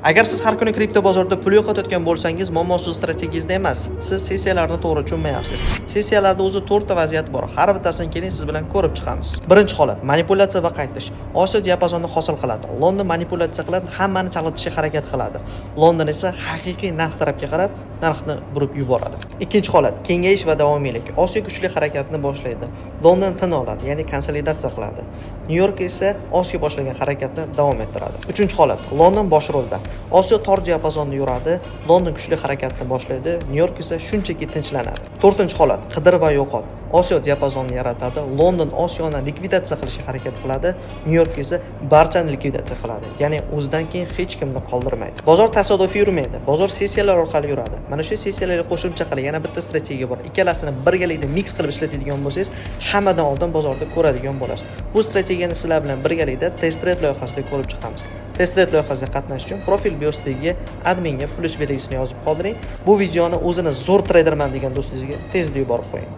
Agar siz har kuni kripto bozorda pul yo'qotayotgan bo'lsangiz, muammo siz strategiyangizda emas. Siz sessiyalarni to'g'ri tushunmayapsiz. Sessiyalarda o'zi to'rtta vaziyat bor. Har bittasini keling, siz bilan ko'rib chiqamiz. Birinchi holat: manipulyatsiya va qaytish. Osiyo diapazonni hosil qiladi. London manipulyatsiya qiladi, hammani chalg'itishga harakat qiladi. London esa haqiqiy narx tarafga qarab, narxni burib yuboradi. Ikkinchi holat: kengayish va davomiylik. Osiyo kuchli harakatni boshlaydi. London tin oladi, ya'ni konsolidatsiya qiladi. Nyu York esa Osiyo boshlagan harakatni davom ettiradi. Uchinchi holat: London bosh rolda. Osiyo tor diapazonda yuradi, London kuchli harakatni boshlaydi, Nyu York esa shunchaki tinchlanadi. To'rtinchi holat: qidir va yo'qot. Osiyo diapazonni yaratadi, London Osiyoni likvidatsiya qilishga harakat qiladi, Nyu York esa barchani likvidatsiya qiladi. Ya'ni o'zidan keyin hech kimni qoldirmaydi. Bozor tasodifiy yurmaydi. Bozor sessiyalar orqali yuradi. Mana shu sessiyalarga qo'shimcha qilib yana bitta strategiya bor. Ikkalasini birgalikda mix qilib ishlatadigan bo'lsangiz, hammadan oldin bozorda ko'radigan bo'lasiz. Bu strategiyani sizlar bilan birgalikda test trade loyihasida ko'rib chiqamiz. Test trade loyihasiga qatnashish uchun profil biosidagi adminga plyus belgisini yozib qoldiring. Bu videoni o'zini zo'r treyderman degan do'stingizga tezda yuborib qo'ying.